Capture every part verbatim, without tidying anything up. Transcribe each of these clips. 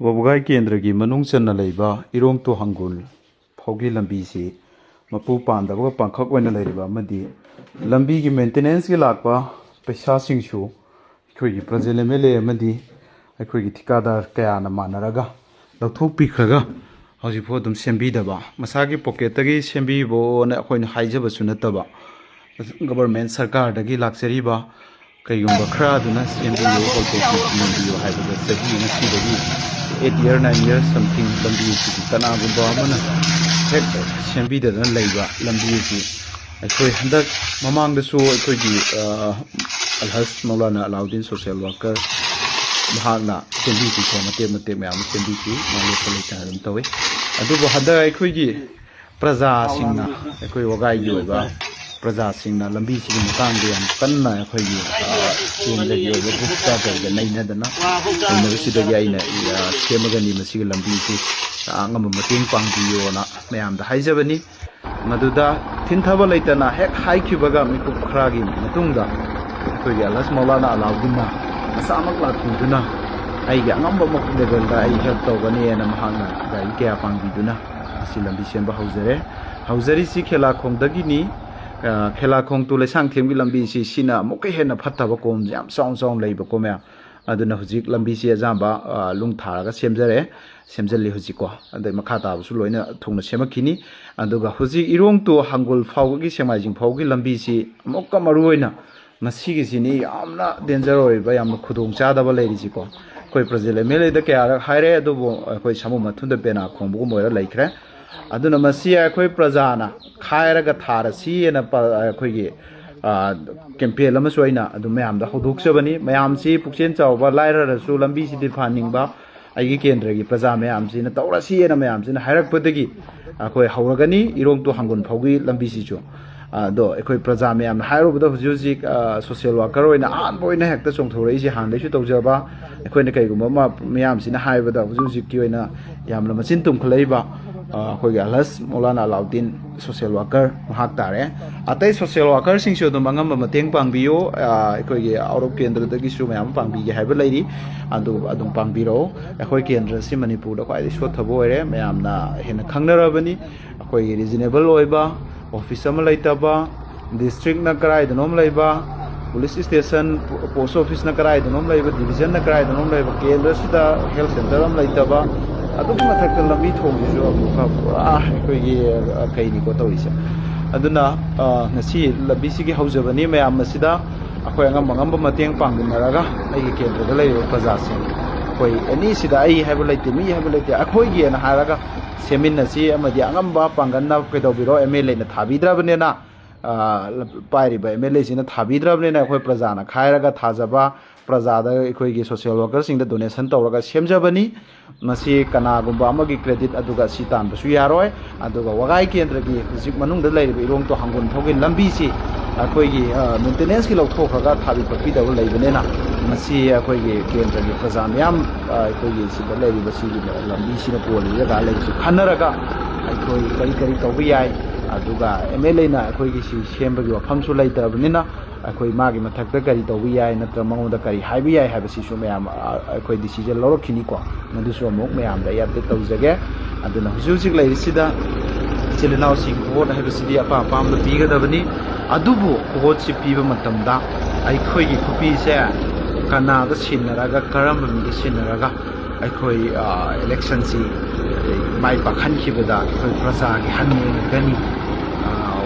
ꯋꯥꯕꯒꯥꯏ ꯀꯦꯟꯗ꯭ꯔꯒꯤ ꯃꯅꯨꯡ ꯆꯟꯅ ꯂꯩꯕ ꯏꯔꯣꯡ ꯇꯨ ꯍꯪꯒꯨꯜ ꯐꯥꯎꯒꯤ ꯂꯝꯕꯤꯁꯤ ꯃꯄꯨ ꯄꯥꯟꯗꯕꯒ ꯄꯥꯡꯈꯛ ꯑꯣꯏꯅ ꯂꯩꯔꯤꯕ ꯑꯃꯗꯤ ꯂꯝꯕꯤꯒꯤ maintenanceꯀꯤ ꯂꯥꯛꯄ ꯄꯩꯁꯥꯁꯤꯡꯁꯨ ꯑꯩꯈꯣꯏꯒꯤ ꯄ꯭ꯔꯖꯦꯟ MLA ꯑꯃꯗꯤ ꯑꯩꯈꯣꯏꯒꯤ ꯊꯤꯀꯥꯗꯥꯔ ꯀꯌꯥꯅ ꯃꯥꯟꯅꯔꯒ ꯂꯧꯊꯣꯛꯄꯤꯈ꯭ꯔꯒ ꯍꯧꯖꯤꯛꯐꯥꯎ ꯑꯗꯨꯝ ꯁꯦꯝꯕꯤꯗꯕ, ꯃꯁꯥꯒꯤ pocketꯇꯒꯤ ꯁꯦꯝꯕꯤꯕꯣꯅ ꯑꯩꯈꯣꯏꯅ ꯍꯥꯏꯖꯕꯁꯨ ꯅꯠꯇꯕ, government ꯁꯔꯀꯥꯔꯗꯒꯤ ꯂꯥꯛꯆꯔꯤꯕ ꯀꯩꯒꯨꯝꯕ ꯈꯔ ꯑꯗꯨꯅ ꯁꯦꯝꯕꯤꯌꯨ, ꯍꯧꯗꯣꯛꯄꯤꯌꯨ ꯍꯥꯏꯕꯗ ꯆꯍꯤ ꯉꯁꯤꯗꯒꯤ eight year, nine year something ꯂꯝꯕꯤ ꯑꯁꯤꯗꯤ ꯀꯅꯥꯒꯨꯝꯕ ꯑꯃꯅ ꯍꯦꯛ ꯁꯦꯝꯕꯤꯗꯗꯅ ꯂꯩꯕ ꯂꯝꯕꯤ ꯑꯁꯤ ꯑꯩꯈꯣꯏ ꯍꯟꯗꯛ ꯃꯃꯥꯡꯗꯁꯨ ꯑꯩꯈꯣꯏꯒꯤ, ꯑ, ꯑꯜꯍꯖ ꯃꯧꯂꯥꯅꯥ ꯑꯂꯥꯎꯗꯤꯟ social worker ꯃꯍꯥꯛꯅ ꯁꯦꯝꯕꯤꯈꯤꯀꯣ, ꯃꯇꯦꯛ ꯃꯇꯦꯛ ꯃꯌꯥꯝ ꯑꯃ ꯁꯦꯝꯕꯤꯈꯤ, ꯃꯥ ꯂꯦꯞꯄ ꯂꯩꯇꯅ ꯑꯗꯨꯝ ꯇꯧꯋꯤ꯫ ꯑꯗꯨꯕꯨ ꯍꯟꯗꯛ ꯑꯩꯈꯣꯏꯒꯤ ꯄ꯭ꯔꯖꯥꯁꯤꯡꯅ, ꯑꯩꯈꯣꯏ ꯋꯥꯒꯥꯏꯒꯤ ꯑꯣꯏꯕ ꯄ꯭ꯔꯖꯥꯁꯤꯡꯅ ꯂꯝꯕꯤꯁꯤꯒꯤ ꯃꯇꯥꯡꯗ ꯌꯥꯝ ꯀꯟꯅ ꯑꯩꯈꯣꯏꯒꯤ, ꯑ, ꯀꯦꯟꯗ꯭ꯔꯒꯤ ꯑꯣꯏꯕ groupꯇ ꯀꯩꯗ ꯅꯩꯅꯗꯅ ꯂꯩꯅꯕꯁꯤꯗꯒꯤ ꯑꯩꯅ, ꯑ, ꯁꯦꯝꯃꯒꯅꯤ ꯃꯁꯤꯒꯤ ꯂꯝꯕꯤꯁꯤ, ꯑ, ꯑꯉꯝꯕ ꯃꯇꯦꯡ ꯄꯥꯡꯕꯤꯌꯣꯅ ꯃꯌꯥꯝꯗ ꯍꯥꯏꯖꯕꯅꯤ꯫ ꯃꯗꯨꯗ ꯊꯤꯟꯊꯕ ꯂꯩꯇꯅ ꯍꯦꯛ ꯍꯥꯏꯈꯤꯕꯒ ꯃꯤꯀꯨꯞ ꯈꯔꯒꯤ ꯃꯇꯨꯡꯗ ꯑꯩꯈꯣꯏꯒꯤ ꯑꯜꯍꯖ ꯃꯧꯂꯥꯅꯥ ꯑꯂꯥꯎꯗꯤꯟꯅ ꯃꯁꯥꯃꯛ ꯂꯥꯛꯄꯤꯗꯨꯅ ꯑꯩꯒꯤ ꯑꯉꯝꯕ ꯃꯈꯨ levelꯗ ꯑꯩ help ꯇꯧꯒꯅꯤꯅ ꯃꯍꯥꯛꯅ ꯒꯥꯔꯤ ꯀꯌꯥ ꯄꯥꯡꯕꯤꯗꯨꯅ ꯃꯁꯤ ꯂꯝꯕꯤ ꯁꯦꯝꯕ ꯍꯧꯖꯔꯦ꯫ ꯍꯧꯖꯔꯤꯁꯤ ꯈꯦꯂꯥꯈꯣꯡꯗꯒꯤꯅꯤ꯫ ꯑ, ꯈꯦꯂꯥꯈꯣꯡ to ꯂꯩꯁꯥꯡꯊꯦꯝꯒꯤ ꯂꯝꯕꯤꯁꯤ ꯁꯤꯅ ꯑꯃꯨꯛꯀ ꯍꯦꯟꯅ ꯐꯠꯇꯕ ꯀꯣꯝ ꯌꯥꯝ ꯆꯥꯎꯅ ꯆꯥꯎꯅ ꯂꯩꯕꯀꯣ ꯃꯌꯥꯝ꯫ ꯑꯗꯨꯅ ꯍꯧꯖꯤꯛ ꯂꯝꯕꯤꯁꯤ ꯑꯌꯥꯝꯕ, ꯑ, ꯂꯨꯡ ꯊꯥꯔꯒ ꯁꯦꯝꯖꯔꯦ, ꯁꯦꯝꯖꯤꯜꯂꯤ ꯍꯧꯖꯤꯛꯀꯣ꯫ ꯑꯗꯩ ꯃꯈꯥ ꯇꯥꯕꯁꯨ ꯂꯣꯏꯅ ꯊꯨꯡꯅ ꯁꯦꯝꯃꯛꯈꯤꯅꯤ꯫ ꯑꯗꯨꯒ ꯍꯧꯖꯤꯛ ꯏꯔꯣꯡ to ꯍꯪꯒꯨꯜ ꯐꯥꯎꯕꯒꯤ, ꯁꯦꯛꯃꯥꯏꯖꯤꯡ ꯐꯥꯎꯕꯒꯤ ꯂꯝꯕꯤꯁꯤ ꯑꯃꯨꯛꯀ ꯃꯔꯨ ꯑꯣꯏꯅ ꯃꯁꯤꯒꯤꯁꯤꯅꯤ ꯌꯥꯝꯅ danger ꯑꯣꯏꯕ, ꯌꯥꯝꯅ ꯈꯨꯗꯣꯡ ꯆꯥꯗꯕ ꯂꯩꯔꯤꯁꯤꯀꯣ꯫ ꯑꯩꯈꯣꯏ ꯄ꯭ꯔꯖꯦꯟ MLAꯗ ꯀꯌꯥꯔꯛ ꯍꯥꯏꯔꯦ, ꯑꯗꯨꯕꯨ ꯑꯩꯈꯣꯏ ꯁꯥꯃꯨ ꯃꯊꯨꯟꯗ ꯄꯦꯅꯥ ꯈꯣꯡꯕꯒꯨꯝꯕ ꯑꯣꯏꯔ ꯂꯩꯈ꯭ꯔꯦ꯫ ꯑꯗꯨꯅ ꯃꯁꯤ ꯑꯩꯈꯣꯏ ꯄ꯭ꯔꯖꯥꯅ ꯈꯥꯏꯔꯒ ꯊꯥꯔꯁꯤꯅ ꯄ-, ꯑꯩꯈꯣꯏꯒꯤ, ꯑ, campaign ꯑꯃꯁꯨ ꯑꯩꯅ ꯑꯗꯨꯝ ꯃꯌꯥꯝꯗ ꯍꯧꯗꯣꯛꯆꯕꯅꯤ꯫ ꯃꯌꯥꯝꯁꯤ ꯄꯨꯛꯆꯦꯜ ꯆꯥꯎꯕ, ꯂꯥꯏꯔꯔꯁꯨ ꯂꯝꯕꯤꯁꯤꯗꯤ ꯐꯍꯟꯅꯤꯡꯕ, ꯑꯩꯒꯤ ꯀꯦꯟꯗ꯭ꯔꯒꯤ ꯄ꯭ꯔꯖꯥ ꯃꯌꯥꯝꯁꯤꯅ ꯇꯧꯔꯁꯤꯅ ꯃꯌꯥꯝꯁꯤꯅ ꯍꯥꯏꯔꯛꯄꯗꯒꯤ ꯑꯩꯈꯣꯏ ꯍꯧꯔꯒꯅꯤ ꯏꯔꯣꯡ to ꯍꯪꯒꯨꯟ ꯐꯥꯎꯒꯤ ꯂꯝꯕꯤꯁꯤꯁꯨ꯫ ꯑꯗꯣ ꯑꯩꯈꯣꯏ ꯄ꯭ꯔꯖꯥ ꯃꯌꯥꯝꯅ ꯍꯥꯏꯔꯨꯕꯗ ꯍꯧꯖꯤꯛ ꯍꯧꯖꯤꯛ, ꯑ, social worker ꯑꯣꯏꯅ ꯑꯍꯥꯟꯕ ꯑꯣꯏꯅ ꯍꯦꯛꯇ ꯆꯣꯡꯊꯣꯔꯛꯏꯁꯦ, ꯍꯥꯟꯅꯗꯩꯁꯨ ꯇꯧꯖꯕ ꯑꯩꯈꯣꯏꯅ ꯀꯩꯒꯨꯝꯕ ꯑꯃ ꯃꯤꯌꯥꯝꯁꯤꯅ ꯍꯥꯏꯕꯗ ꯍꯧꯖꯤꯛ ꯍꯧꯖꯤꯛꯀꯤ ꯑꯣꯏꯅ ꯌꯥꯝꯅ ꯃꯆꯤꯟ ꯇꯨꯝꯈꯠꯂꯛꯏꯕ ꯑꯩꯈꯣꯏꯒꯤ ꯑꯜꯍꯖ ꯃꯧꯂꯥꯅꯥ ꯑꯂꯥꯎꯗꯤꯟ ꯁꯣꯁꯤꯌꯦꯜ ꯋꯥꯔꯀꯔ ꯃꯍꯥꯛ ꯇꯥꯔꯦ꯫ ꯑꯇꯩ ꯁꯣꯁꯤꯌꯦꯜ ꯋꯥꯔꯀꯔꯁꯤꯡꯁꯨ ꯑꯗꯨꯝ ꯑꯉꯝꯕ ꯃꯇꯦꯡ ꯄꯥꯡꯕꯤꯌꯨ꯫ ꯑꯩꯈꯣꯏꯒꯤ ꯑꯥꯎꯠ ꯑꯣꯐ ꯀꯦꯟꯗ꯭ꯔꯗꯒꯤꯁꯨ ꯃꯌꯥꯝ ꯑꯃ ꯄꯥꯡꯕꯤꯒꯦ ꯍꯥꯏꯕ ꯂꯩꯔꯤ꯫ ꯑꯗꯨ ꯑꯗꯨꯝ ꯄꯥꯡꯕꯤꯔꯛꯎ꯫ ꯑꯩꯈꯣꯏ ꯀꯦꯟꯗ꯭ꯔꯁꯤ ꯃꯅꯤꯄꯨꯔꯗ ꯈ꯭ꯋꯥꯏꯗꯒꯤ ꯁꯣꯠꯊꯕ ꯑꯣꯏꯔꯦ, ꯃꯌꯥꯝꯅ ꯍꯦꯟꯅ ꯈꯪꯅꯔꯕꯅꯤ꯫ ꯑꯩꯈꯣꯏꯒꯤ ꯔꯤꯖꯅꯦꯕꯜ ꯑꯣꯏꯕ ꯑꯣꯐꯤꯁ ꯑꯃ ꯂꯩꯇꯕ, ꯗꯤꯁꯇ꯭ꯔꯤꯛꯅ ꯀꯗꯥꯏꯗꯅꯣꯝ ꯂꯩꯕ, ꯄꯨꯂꯤꯁ ꯁ꯭ꯇꯦꯁꯟ, ꯄꯣꯁ ꯑꯣꯐꯤꯁꯅ ꯀꯗꯥꯏꯗꯅꯣꯝ ꯂꯩꯕ, ꯗꯤꯕꯤꯖꯟꯅ ꯀꯗꯥꯏꯗꯅꯣꯝ ꯂꯩꯕ, ꯀꯦꯟꯗ꯭ꯔꯁꯤꯗ ꯍꯦꯜꯊ ꯁꯦꯟꯇꯔ ꯑꯃ ꯂꯩꯇꯕ, ꯑꯗꯨꯒꯤ ꯃꯊꯛꯇ ꯂꯝꯕꯤ ꯊꯣꯡꯁꯤꯁꯨ ꯑꯃꯨꯛꯀ ꯄꯨꯔꯥ ꯑꯩꯈꯣꯏꯒꯤ ꯀꯩꯅꯤꯀꯣ ꯇꯧꯔꯤꯁꯦ꯫ ꯑꯗꯨꯅ ꯉꯁꯤ ꯂꯝꯕꯤꯁꯤꯒꯤ ꯍꯧꯖꯕꯅꯤ꯫ ꯃꯌꯥꯝ ꯑꯁꯤꯗ ꯑꯩꯈꯣꯏ ꯑꯉꯝ ꯑꯉꯝꯕ ꯃꯇꯦꯡ ꯄꯥꯡꯃꯤꯟꯅꯔꯒ ꯑꯩꯒꯤ ꯀꯦꯟꯗ꯭ꯔꯗ ꯂꯩꯔꯤꯕ ꯄ꯭ꯔꯖꯥꯁꯤꯡ, ꯑꯩꯈꯣꯏ ꯑꯦꯅꯤ ꯁꯤꯗ ꯑꯩ ꯍꯥꯏꯕ ꯂꯩꯇꯦ, ꯃꯤ ꯍꯥꯏꯕ ꯂꯩꯇꯦ, ꯑꯩꯈꯣꯏꯒꯤꯅ ꯍꯥꯏꯔꯒ ꯁꯦꯝꯃꯤꯟꯅꯁꯤ꯫ ꯑꯃꯗꯤ ꯑꯉꯝꯕ ꯄꯥꯡꯒꯜꯅ ꯀꯩꯗꯧꯕꯤꯔꯣ, ꯑꯦꯝ ꯑꯦꯜ ꯑꯦꯅ ꯊꯥꯕꯤꯗ꯭ꯔꯕꯅꯤꯅ, ꯄꯥꯏꯔꯤꯕ ꯑꯦꯝ ꯑꯦꯜ ꯑꯦꯁꯤꯅ ꯊꯥꯕꯤꯗ꯭ꯔꯕꯅꯤꯅ ꯑꯩꯈꯣꯏ ꯄ꯭ꯔꯖꯥꯅ ꯈꯥꯏꯔꯒ ꯊꯥꯖꯕ, ꯄ꯭ꯔꯖꯥꯗ ꯑꯩꯈꯣꯏꯒꯤ ꯁꯣꯁꯤꯌꯦꯜ ꯋꯥꯔꯀꯔꯁꯤꯡꯗ ꯗꯣꯅꯦꯁꯟ ꯇꯧꯔꯒ ꯁꯦꯝꯖꯕꯅꯤ꯫ ꯃꯁꯤ ꯀꯅꯥꯒꯨꯝꯕ ꯑꯃꯒꯤ ꯀ꯭ꯔꯦꯗꯤꯠ ꯑꯗꯨꯒ ꯁꯤ ꯇꯥꯟꯕꯁꯨ ꯌꯥꯔꯣꯏ꯫ ꯑꯗꯨꯒ ꯋꯥꯒꯥꯏ ꯀꯦꯟꯗ꯭ꯔꯒꯤ ꯍꯧꯖꯤꯛ ꯃꯅꯨꯡꯗ ꯂꯩꯔꯤꯕ ꯏꯔꯣꯡ ꯇꯨ ꯍꯥꯡꯒꯣꯟ ꯐꯥꯎꯒꯤ ꯂꯝꯕꯤꯁꯤ ꯑꯩꯈꯣꯏꯒꯤ ꯃꯦꯟꯇꯦꯅꯦꯟꯁꯀꯤ ꯂꯧꯊꯣꯛꯈ꯭ꯔꯒ ꯊꯥꯕꯤ ꯈꯣꯠꯄꯤꯗꯕ ꯂꯩꯕꯅꯤꯅ, ꯃꯁꯤ ꯑꯩꯈꯣꯏꯒꯤ ꯀꯦꯟꯗ꯭ꯔꯒꯤ ꯄ꯭ꯔꯖꯥ ꯃꯌꯥꯝ, ꯑꯩꯈꯣꯏꯒꯤ ꯁꯤꯗ ꯂꯩꯔꯤꯕ ꯁꯤꯒꯤ ꯂꯝꯕꯤꯁꯤꯅ ꯀꯣꯜꯂꯤꯕ ꯖꯒꯥ ꯂꯩꯕꯁꯤ ꯈꯟꯅꯔꯒ ꯑꯩꯈꯣꯏ ꯀꯔꯤ ꯀꯔꯤ ꯇꯧꯕ ꯌꯥꯏ, ꯑꯗꯨꯒ ꯑꯦꯝ ꯑꯦꯜ ꯑꯦꯅ ꯑꯩꯈꯣꯏꯒꯤ ꯁꯤ ꯁꯦꯝꯕꯒꯤ ꯋꯥꯐꯝꯁꯨ ꯂꯩꯇ꯭ꯔꯕꯅꯤꯅ, ꯑꯩꯈꯣꯏ ꯃꯥꯒꯤ ꯃꯊꯛꯇ ꯀꯔꯤ ꯇꯧꯕ ꯌꯥꯏ ꯅꯠꯇ꯭ꯔꯒ ꯃꯉꯣꯟꯗ ꯀꯔꯤ ꯍꯥꯏꯕ ꯌꯥꯏ ꯍꯥꯏꯕꯁꯤꯁꯨ ꯃꯌꯥꯝ, ꯑ, ꯑꯩꯈꯣꯏ ꯗꯤꯁꯤꯖꯟ ꯂꯧꯔꯛꯈꯤꯅꯤꯀꯣ꯫ ꯃꯗꯨꯁꯨ ꯑꯃꯨꯛ ꯃꯌꯥꯝꯗ ꯑꯩ ꯑꯞꯗꯦꯠ ꯇꯧꯖꯒꯦ꯫ ꯑꯗꯨꯅ ꯍꯧꯖꯤꯛ ꯍꯧꯖꯤꯛ ꯂꯩꯔꯤꯁꯤꯗ ꯏꯆꯤꯜ ꯏꯅꯥꯎꯁꯤꯡ ꯚꯣꯠ ꯍꯥꯏꯕꯁꯤꯗꯤ ꯑꯄꯥꯝ ꯑꯄꯥꯝꯕ ꯄꯤꯒꯗꯕꯅꯤ꯫ ꯑꯗꯨꯕꯨ ꯚꯣꯠꯁꯤ ꯄꯤꯕ ꯃꯇꯝꯗ ꯑꯩꯈꯣꯏꯒꯤ ꯈꯨꯄꯤꯁꯦ ꯀꯅꯥꯗ ꯁꯤꯟꯅꯔꯒ, ꯀꯔꯝꯕ ꯃꯤꯗ ꯁꯤꯟꯅꯔꯒ ꯑꯩꯈꯣꯏ, ꯑ, ꯏꯂꯦꯛꯁꯟꯁꯤ ꯃꯥꯏ ꯄꯥꯛꯍꯟꯈꯤꯕꯗ ꯑꯩꯈꯣꯏ ꯄ꯭ꯔꯖꯥꯒꯤ ꯍꯟ ꯌꯦꯡꯉꯒꯅꯤ, ꯑ,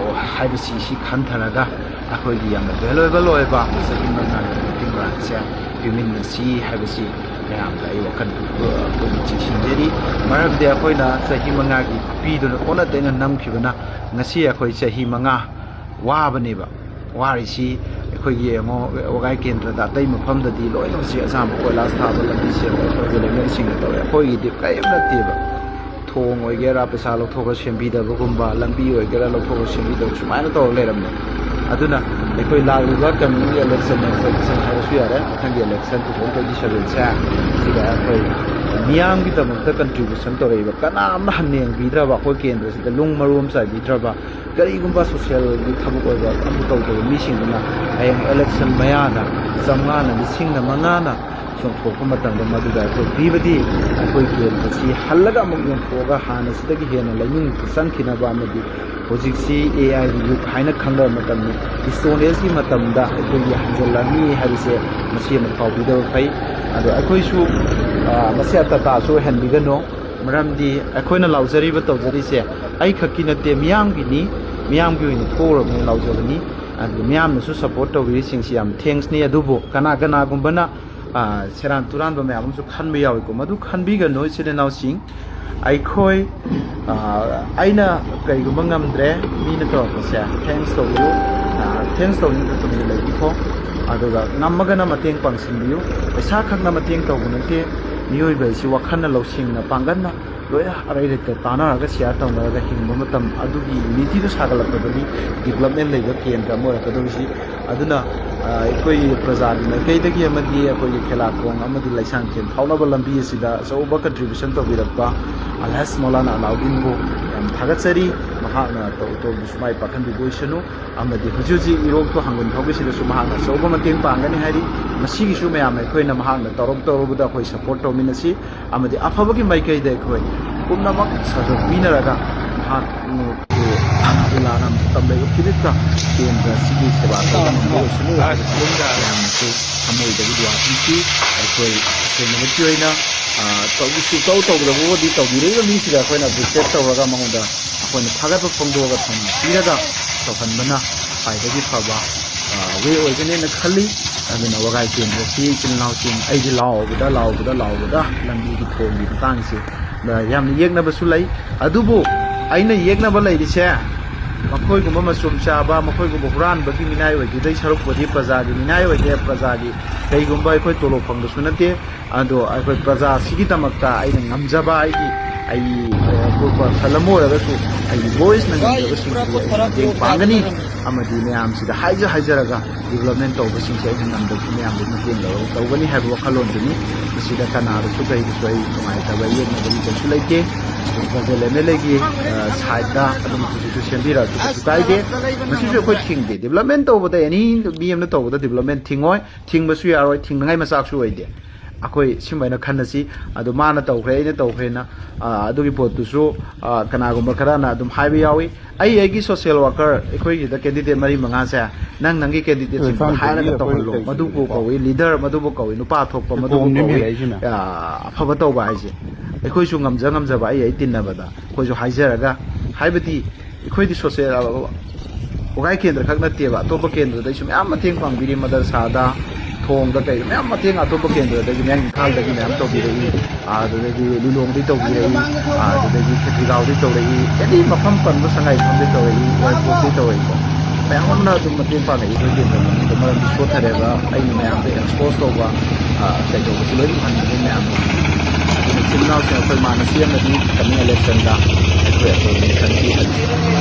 ꯍꯥꯏꯕꯁꯤ ꯁꯤ ꯈꯟꯊꯔꯒ ꯑꯩꯈꯣꯏꯒꯤ ꯌꯥꯝꯅ ꯚꯦꯂꯨꯑꯦꯕꯜ ꯑꯣꯏꯕ ꯆꯍꯤ ꯃꯉꯥꯒꯤ ꯚꯣꯇꯤꯡ ꯔꯥꯏꯠꯁꯦ ꯄꯤꯃꯤꯟꯅꯁꯤ ꯍꯥꯏꯕꯁꯤ ꯃꯌꯥꯝꯗ ꯑꯩ ꯋꯥꯈꯜ ꯄꯨꯛꯅꯤꯡ ꯆꯤꯡꯁꯤꯟꯖꯔꯤ꯫ ꯃꯔꯝꯗꯤ ꯑꯩꯈꯣꯏꯅ ꯆꯍꯤ ꯃꯉꯥꯒꯤ ꯈꯨꯄꯤꯗꯨꯅ ꯑꯣꯟꯅ ꯇꯩꯅ ꯅꯝꯈꯤꯕꯅ ꯉꯁꯤ ꯑꯩꯈꯣꯏ ꯆꯍꯤ ꯃꯉꯥ ꯋꯥꯕꯅꯦꯕ꯫ ꯋꯥꯔꯤꯁꯤ ꯑꯩꯈꯣꯏꯒꯤ ꯌꯦꯡꯉꯣ, ꯋꯥꯒꯥꯏ ꯀꯦꯟꯗ꯭ꯔꯗ ꯑꯇꯩ ꯃꯐꯝꯗꯗꯤ ꯂꯣꯏꯅ ꯍꯧꯖꯤꯛ ꯑꯁꯥꯝꯕ ꯀꯣꯏꯂꯥꯁ ꯊꯥꯕ, ꯂꯝꯕꯤ ꯁꯦꯝꯕ ꯑꯩꯈꯣꯏꯒꯤ ꯂꯩꯉꯣꯏꯁꯤꯡꯅ ꯇꯧꯔꯦ꯫ ꯑꯩꯈꯣꯏꯒꯤꯗꯤ ꯀꯔꯤꯝ ꯅꯠꯇꯦꯕ꯫ ꯊꯣꯡ ꯑꯣꯏꯒꯦꯔꯥ ꯄꯩꯁꯥ ꯂꯧꯊꯣꯛꯑꯒ ꯁꯦꯝꯕꯤꯗꯕꯒꯨꯝꯕ, ꯂꯝꯕꯤ ꯑꯣꯏꯒꯦꯔꯥ ꯂꯧꯊꯣꯛꯑꯒ ꯁꯦꯝꯕꯤꯗꯕ, ꯁꯨꯃꯥꯏꯅ ꯇꯧꯔꯒ ꯂꯩꯔꯝꯃꯦ꯫ ꯑꯗꯨꯅ ꯑꯩꯈꯣꯏ ꯂꯥꯛꯂꯤꯕ ꯀꯃꯤꯡꯒꯤ ꯏꯂꯦꯛꯁꯟ, ꯅꯦꯛꯁ ꯏꯂꯦꯛꯁꯟ ꯍꯥꯏꯔꯁꯨ ꯌꯥꯔꯦ, ꯃꯊꯪꯒꯤ ꯏꯂꯦꯛꯁꯟ ꯇꯨ ꯊꯥꯎꯖꯟ ꯇ꯭ꯋꯦꯟꯇꯤ ꯁꯚꯦꯟꯁꯦ ꯁꯤꯗ ꯑꯩꯈꯣꯏ ꯃꯤꯌꯥꯝꯒꯤꯗꯃꯛꯇ ꯀꯟꯇ꯭ꯔꯤꯕ꯭ꯌꯨꯁꯟ ꯇꯧꯔꯛꯏꯕ ꯀꯅꯥꯝꯅ ꯍꯟꯅ ꯌꯦꯡꯕꯤꯗ꯭ꯔꯕ, ꯑꯩꯈꯣꯏ ꯀꯦꯟꯗ꯭ꯔꯁꯤꯗ ꯂꯨꯡ ꯃꯔꯨ ꯑꯃ ꯆꯥꯏꯕꯤꯗ꯭ꯔꯕ, ꯀꯔꯤꯒꯨꯝꯕ ꯁꯣꯁꯤꯌꯦꯜꯒꯤ ꯊꯕꯛ ꯑꯣꯏꯕ ꯑꯃ ꯇꯧꯗꯕ ꯃꯤꯁꯤꯡꯗꯨꯅ ꯍꯌꯦꯡ ꯏꯂꯦꯛꯁꯟ ꯃꯌꯥꯗ ꯆꯥꯝꯃꯉꯥꯅ, ꯂꯤꯁꯤꯡꯅ, ꯃꯉꯥꯅ ꯆꯣꯡꯊꯣꯛꯄ ꯃꯇꯝꯗ ꯃꯗꯨꯗ ꯑꯩꯈꯣꯏ ꯄꯤꯕꯗꯤ, ꯑꯩꯈꯣꯏ ꯀꯦꯟꯗ꯭ꯔꯁꯤ ꯍꯜꯂꯒ ꯑꯃꯨꯛ ꯌꯦꯡꯊꯣꯛꯑꯒ ꯍꯥꯟꯅꯁꯤꯗꯒꯤ ꯍꯦꯟꯅ ꯂꯩꯅꯤꯡ ꯆꯪꯈꯤꯅꯕ ꯑꯃꯗꯤ ꯍꯧꯖꯤꯛꯁꯤ ꯑꯦ ꯑꯥꯏꯒꯤ ꯌꯨꯒ ꯍꯥꯏꯅ ꯈꯪꯅꯕ ꯃꯇꯝꯅꯤ꯫ ꯏꯁꯇꯣꯟ ꯑꯦꯖꯀꯤ ꯃꯇꯝꯗ ꯑꯩꯈꯣꯏꯒꯤ ꯍꯟꯖꯤꯜꯂꯛꯑꯅꯤ ꯍꯥꯏꯕꯁꯦ ꯃꯁꯤ ꯑꯃ ꯀꯥꯎꯕꯤꯗꯕ ꯐꯩ꯫ ꯑꯗꯣ ꯑꯩꯈꯣꯏꯁꯨ, ꯑ, ꯃꯁꯤ ꯑꯇꯇꯥꯁꯨ ꯑꯣꯏꯍꯟꯕꯤꯒꯅꯨ꯫ ꯃꯔꯝꯗꯤ ꯑꯩꯈꯣꯏꯅ ꯂꯥꯎꯖꯔꯤꯕ ꯇꯧꯖꯔꯤꯁꯦ ꯑꯩꯈꯛꯀꯤ ꯅꯠꯇꯦ, ꯃꯤꯌꯥꯝꯒꯤꯅꯤ꯫ ꯃꯤꯌꯥꯝꯒꯤ ꯑꯣꯏꯅ ꯊꯣꯛꯎꯔꯕꯅꯤꯅ ꯂꯥꯎꯖꯕꯅꯤ꯫ ꯑꯗꯨ ꯃꯤꯌꯥꯝꯅꯁꯨ ꯁꯞꯄꯣꯔꯠ ꯇꯧꯕꯤꯔꯤꯁꯤꯡꯁꯤ ꯌꯥꯝ ꯊꯦꯡꯛꯁꯅꯤ꯫ ꯑꯗꯨꯕꯨ ꯀꯅꯥ ꯀꯅꯥꯒꯨꯝꯕꯅ, ꯑ, ꯁꯦꯔꯥꯟ ꯇꯨꯔꯥꯟꯕ ꯃꯌꯥꯝ ꯑꯃꯁꯨ ꯈꯟꯕ ꯌꯥꯎꯏꯀꯣ꯫ ꯃꯗꯨ ꯈꯟꯕꯤꯒꯅꯨ, ꯏꯆꯤꯜ ꯏꯅꯥꯎꯁꯤꯡ꯫ ꯑꯩꯈꯣꯏ, ꯑ, ꯑꯩꯅ ꯀꯩꯒꯨꯝꯕ ꯉꯝꯗ꯭ꯔꯦ, ꯃꯤꯅ ꯇꯧꯔꯛꯄꯁꯦ ꯊꯦꯡꯛꯁ ꯇꯧꯕꯤꯌꯨ꯫ ꯑ, ꯊꯦꯡꯛꯁ ꯇꯧꯕꯤꯌꯨ, ꯇꯨꯃꯤꯟꯅ ꯂꯩꯕꯤꯈꯣ꯫ ꯑꯗꯨꯒ ꯉꯝꯃꯒꯅ ꯃꯇꯦꯡ ꯄꯥꯡꯁꯤꯟꯕꯤꯌꯨ꯫ ꯄꯩꯁꯥ ꯈꯛꯅ ꯃꯇꯦꯡ ꯇꯧꯕ ꯅꯠꯇꯦ꯫ ꯃꯤꯑꯣꯏꯕ ꯍꯥꯏꯁꯤ ꯋꯥꯈꯜꯅ ꯂꯧꯁꯤꯡꯅ ꯄꯥꯡꯒꯜꯅ ꯂꯣꯏꯅ ꯑꯔꯩ ꯂꯩꯇ ꯇꯥꯟꯅꯔꯒ ꯁꯤꯌꯥꯔ ꯇꯧꯅꯔꯒ ꯍꯤꯡꯕ ꯃꯇꯝ ꯑꯗꯨꯒꯤ ꯌꯨꯅꯤꯇꯤꯗꯨ ꯁꯥꯒꯠꯂꯛꯄꯗꯅꯤ ꯗꯤꯕꯂꯞꯃꯦꯟ ꯂꯩꯕ ꯀꯦꯟꯗ꯭ꯔ ꯑꯃ ꯑꯣꯏꯔꯛꯀꯗꯧꯔꯤꯁꯤ꯫ ꯑꯗꯨꯅ, ꯑ, ꯑꯩꯈꯣꯏ ꯄ꯭ꯔꯖꯥꯒꯤ ꯃꯥꯏꯀꯩꯗꯒꯤ ꯑꯃꯗꯤ ꯑꯩꯈꯣꯏꯒꯤ ꯈꯦꯂꯥꯈꯣꯡ ꯑꯃꯗꯤ ꯂꯩꯁꯥꯡꯊꯦꯝ ꯐꯥꯎꯅꯕ ꯂꯝꯕꯤ ꯑꯁꯤꯗ ꯑꯆꯧꯕ ꯀꯟꯇ꯭ꯔꯤꯕ꯭ꯌꯨꯁꯟ ꯇꯧꯕꯤꯔꯛꯄ ꯑꯜꯍꯥꯖ ꯃꯧꯂꯥꯅꯥ ꯑꯂꯥꯎꯗꯤꯟꯕꯨ ꯌꯥꯝ ꯊꯥꯒꯠꯆꯔꯤ꯫ ꯃꯍꯥꯛꯅ ꯇꯧ ꯇꯧꯕꯁꯨ ꯃꯥꯏ ꯄꯥꯛꯍꯟꯕꯤꯕ ꯑꯣꯏꯁꯅꯨ꯫ ꯑꯃꯗꯤ ꯍꯧꯖꯤꯛ ꯍꯧꯖꯤꯛ ꯏꯔꯣꯛꯇꯣ ꯍꯥꯡꯒꯨꯟ ꯐꯥꯎꯒꯤꯁꯤꯗꯁꯨ ꯃꯍꯥꯛꯅ ꯑꯆꯧꯕ ꯃꯇꯦꯡ ꯄꯥꯡꯒꯅꯤ ꯍꯥꯏꯔꯤ꯫ ꯃꯁꯤꯒꯤꯁꯨ ꯃꯌꯥꯝ ꯑꯩꯈꯣꯏꯅ ꯃꯍꯥꯛꯅ ꯇꯧꯔꯛ ꯇꯧꯔꯨꯕꯗ ꯑꯩꯈꯣꯏ ꯁꯞꯄꯣꯔꯠ ꯇꯧꯃꯤꯟꯅꯁꯤ꯫ ꯑꯃꯗꯤ ꯑꯐꯕꯒꯤ ꯃꯥꯏꯀꯩꯗ ꯑꯩꯈꯣꯏ ꯄꯨꯝꯅꯃꯛ ꯁꯖꯠ ꯄꯤꯅꯔꯒ ꯃꯍꯥꯛꯄꯨ ꯏꯂꯥꯅ ꯃꯇꯝ ꯂꯩꯕ ꯈꯨꯗꯤꯡꯗ ꯀꯦꯟꯗ꯭ꯔ ꯑꯁꯤꯒꯤ ꯁꯦꯕꯥ ꯇꯧꯕ ꯉꯝꯕ ꯑꯣꯏꯁꯅꯨ ꯍꯥꯏꯕꯁꯤ ꯃꯌꯥꯝꯅꯁꯨ ꯊꯃꯣꯏꯗꯒꯤ ꯗꯨꯋꯥ ꯄꯤꯁꯤ꯫ ꯑꯩꯈꯣꯏ ꯑꯁꯦꯡꯕꯃꯛꯀꯤ ꯑꯣꯏꯅ, ꯑ, ꯇꯧꯕꯁꯨ ꯇꯧ ꯇꯧꯗꯕꯕꯨꯗꯤ ꯇꯧꯕꯤꯔꯛꯏꯕ ꯃꯤꯁꯤꯗ ꯑꯩꯈꯣꯏꯅ ꯑꯦꯄ꯭ꯔꯤꯁꯤꯌꯦꯠ ꯇꯧꯔꯒ ꯃꯉꯣꯟꯗ ꯑꯩꯈꯣꯏꯅ ꯊꯥꯒꯠꯄ ꯐꯣꯡꯗꯣꯛꯑꯒ ꯊꯧꯅꯥ ꯄꯤꯔꯒ ꯇꯧꯍꯟꯕꯅ ꯈ꯭ꯋꯥꯏꯗꯒꯤ ꯐꯕ, ꯑ, ꯋꯦ ꯑꯣꯏꯒꯅꯦꯅ ꯈꯜꯂꯤ꯫ ꯑꯗꯨꯅ ꯋꯥꯒꯥꯏ ꯀꯦꯟꯗ꯭ꯔꯁꯤ ꯏꯆꯤꯜ ꯏꯅꯥꯎꯁꯤꯡ, ꯑꯩꯗꯤ ꯂꯥꯎꯕꯗ, ꯂꯥꯎꯕꯗ, ꯂꯥꯎꯕꯗ ꯂꯝꯕꯤꯒꯤ ꯊꯣꯡꯒꯤ ꯃꯇꯥꯡꯁꯦ, ꯑ, ꯌꯥꯝꯅ ꯌꯦꯛꯅꯕꯁꯨ ꯂꯩ꯫ ꯑꯗꯨꯕꯨ ꯑꯩꯅ ꯌꯦꯛꯅꯕ ꯂꯩꯔꯤꯁꯦ ꯃꯈꯣꯏꯒꯨꯝꯕ ꯃꯆꯨꯝ ꯆꯥꯕ, ꯃꯈꯣꯏꯒꯨꯝꯕ ꯍꯨꯔꯥꯟꯕꯒꯤ ꯃꯤꯅꯥꯏ ꯑꯣꯏꯈꯤꯗꯣꯏ ꯁꯔꯨꯛꯄꯨꯗꯤ ꯄ꯭ꯔꯖꯥꯒꯤ ꯃꯤꯅꯥꯏ ꯑꯣꯏꯒꯦ, ꯄ꯭ꯔꯖꯥꯒꯤ ꯀꯩꯒꯨꯝꯕ ꯑꯩꯈꯣꯏ ꯇꯣꯂꯣꯞ ꯐꯪꯕꯁꯨ ꯅꯠꯇꯦ, ꯑꯗꯣ ꯑꯩꯈꯣꯏ ꯄ꯭ꯔꯖꯥꯁꯤꯒꯤꯗꯃꯛꯇ ꯑꯩꯅ ꯉꯝꯖꯕ ꯑꯩꯒꯤ, ꯑꯩꯒꯤ, ꯑ, ꯀꯣꯔꯄꯣꯔꯦꯁꯟ ꯑꯃ ꯑꯣꯏꯔꯒꯁꯨ ꯑꯩꯒꯤ ꯚꯣꯏꯁꯅ ꯉꯝꯖꯕꯁꯤꯡꯁꯤꯗꯤ ꯑꯩ ꯃꯇꯦꯡ ꯄꯥꯡꯒꯅꯤ꯫ ꯑꯃꯗꯤ ꯃꯌꯥꯝꯁꯤꯗ ꯍꯥꯏꯖ ꯍꯥꯏꯖꯔꯒ ꯗꯤꯕꯂꯞꯃꯦꯟ ꯇꯧꯕꯁꯤꯡꯁꯦ ꯑꯩꯅ ꯉꯝꯗꯕꯁꯨ ꯃꯌꯥꯝꯗꯒꯤ ꯃꯇꯦꯡ ꯂꯧꯔꯒ ꯇꯧꯒꯅꯤ ꯍꯥꯏꯕ ꯋꯥꯈꯜꯂꯣꯟꯗꯨꯅꯤ꯫ ꯃꯁꯤꯗ ꯀꯅꯥꯗꯁꯨ ꯀꯔꯤꯗꯁꯨ ꯑꯩ ꯅꯨꯡꯉꯥꯏꯇꯕ ꯌꯦꯛꯅꯕꯗꯤ ꯀꯩꯁꯨ ꯂꯩꯇꯦ꯫ ꯑꯗꯨ ꯄ꯭ꯔꯖꯦꯟ ꯑꯦꯝ ꯑꯦꯜ ꯑꯦꯒꯤ, ꯑ, ꯁꯥꯏꯠꯇ ꯑꯗꯨꯝ ꯍꯧꯖꯤꯛꯁꯨ ꯁꯦꯝꯕꯤꯔꯛꯑꯁꯨ ꯀꯩꯁꯨ ꯀꯥꯏꯗꯦ꯫ ꯃꯁꯤꯁꯨ ꯑꯩꯈꯣꯏ ꯊꯤꯡꯗꯦ꯫ ꯗꯤꯕꯂꯞꯃꯦꯟ ꯇꯧꯕꯗ ꯑꯦꯅꯤ ꯃꯤ ꯑꯃꯅ ꯇꯧꯕꯗ ꯗꯤꯕꯂꯞꯃꯦꯟ ꯊꯤꯡꯉꯣꯏ, ꯊꯤꯡꯕꯁꯨ ꯌꯥꯔꯣꯏ, ꯊꯤꯡꯅꯉꯥꯏ ꯃꯆꯥꯛꯁꯨ ꯑꯣꯏꯗꯦ꯫ ꯑꯩꯈꯣꯏ ꯁꯤꯃꯥꯏꯅ ꯈꯟꯅꯁꯤ꯫ ꯑꯗꯣ ꯃꯥꯅ ꯇꯧꯈ꯭ꯔꯦ, ꯑꯩꯅ ꯇꯧꯈ꯭ꯔꯦꯅ, ꯑ, ꯑꯗꯨꯒꯤ ꯄꯣꯠꯇꯨꯁꯨ, ꯑ, ꯀꯅꯥꯒꯨꯝꯕ ꯈꯔꯅ ꯑꯗꯨꯝ ꯍꯥꯏꯕ ꯌꯥꯎꯏ꯫ ꯑꯩ ꯑꯩꯒꯤ ꯁꯣꯁꯤꯌꯦꯜ ꯋꯥꯔꯀꯔ, ꯑꯩꯈꯣꯏꯒꯤꯗ ꯀꯦꯟꯗꯤꯗꯦꯠ ꯃꯔꯤ ꯃꯉꯥꯁꯦ, ꯅꯪ ꯅꯪꯒꯤ ꯀꯦꯟꯗꯤꯗꯦꯠꯁꯤꯡꯗꯨꯗ ꯍꯥꯏꯔꯒ ꯇꯧꯍꯜꯂꯣ꯫ ꯃꯗꯨꯕꯨ ꯀꯧꯏ ꯂꯤꯗꯔ, ꯃꯗꯨꯕꯨ ꯀꯧꯏ ꯅꯨꯄꯥ ꯊꯣꯛꯄ, ꯃꯗꯨꯕꯨ ꯀꯧꯏ, ꯑ, ꯑꯐꯕ ꯇꯧꯕ ꯍꯥꯏꯁꯦ꯫ ꯑꯩꯈꯣꯏꯁꯨ ꯉꯝꯖ ꯉꯝꯖꯕ ꯑꯩ ꯑꯩ ꯇꯤꯟꯅꯕꯗ ꯑꯩꯈꯣꯏꯁꯨ ꯍꯥꯏꯖꯔꯒ, ꯍꯥꯏꯕꯗꯤ ꯑꯩꯈꯣꯏꯗꯤ ꯁꯣꯁꯤꯌꯦꯜ, ꯋꯥꯒꯥꯏ ꯀꯦꯟꯗ꯭ꯔ ꯈꯛ ꯅꯠꯇꯦꯕ, ꯑꯇꯣꯞꯄ ꯀꯦꯟꯗ꯭ꯔꯗꯩꯁꯨ ꯃꯌꯥꯝ ꯃꯇꯦꯡ ꯄꯥꯡꯕꯤꯔꯤ, ꯃꯗꯔꯁꯥꯗ, ꯊꯣꯡꯗ ꯀꯩꯗ ꯃꯌꯥꯝ ꯃꯇꯦꯡ ꯑꯇꯣꯞꯄ ꯀꯦꯟꯗ꯭ꯔꯗꯒꯤ ꯃꯌꯥꯝ ꯏꯝꯐꯥꯜꯗꯒꯤ ꯃꯌꯥꯝ ꯇꯧꯕꯤꯔꯛꯏ, ꯑꯗꯨꯗꯒꯤ ꯂꯤꯂꯣꯡꯗꯒꯤ ꯇꯧꯕꯤꯔꯛꯏ, ꯑꯗꯨꯗꯒꯤ ꯈꯦꯇ꯭ꯔꯤꯒꯥꯎꯗꯒꯤ ꯇꯧꯔꯛꯏ, ꯑꯦꯅꯤ ꯃꯐꯝ ꯄꯟꯕ ꯁꯉꯥꯏ ꯌꯨꯝꯐꯝꯗꯒꯤ ꯇꯧꯔꯛꯏ, ꯌꯥꯏꯔꯤꯄꯣꯛꯇꯒꯤ ꯇꯧꯔꯛꯏꯀꯣ꯫ ꯃꯌꯥꯝ ꯑꯃꯅ ꯑꯗꯨꯝ ꯃꯇꯦꯡ ꯄꯥꯡꯉꯛꯏ ꯑꯩꯈꯣꯏ ꯀꯦꯟꯗ꯭ꯔ ꯃꯅꯨꯡꯗ꯫ ꯃꯔꯝꯗꯤ ꯁꯣꯠꯊꯔꯦꯕ ꯑꯩꯅ ꯃꯌꯥꯝꯗ ꯑꯦꯛꯁꯄꯣꯖ ꯇꯧꯕ, ꯑ, ꯀꯩꯗꯧꯕꯁꯤ ꯂꯣꯏꯅ ꯎꯍꯟꯕꯅꯤ ꯃꯌꯥꯝꯗ꯫ ꯑꯗꯨꯅ ꯏꯆꯤꯟ ꯏꯅꯥꯎꯁꯤꯡ ꯑꯩꯈꯣꯏ ꯃꯥꯟꯅꯁꯤ ꯑꯃꯗꯤ ꯀꯃꯤꯡ ꯏꯂꯦꯛꯁꯟꯗ ꯑꯩꯈꯣꯏ ꯑꯩꯈꯣꯏ ꯏꯂꯦꯛꯁꯟꯁꯤ ꯍꯟꯁꯤ꯫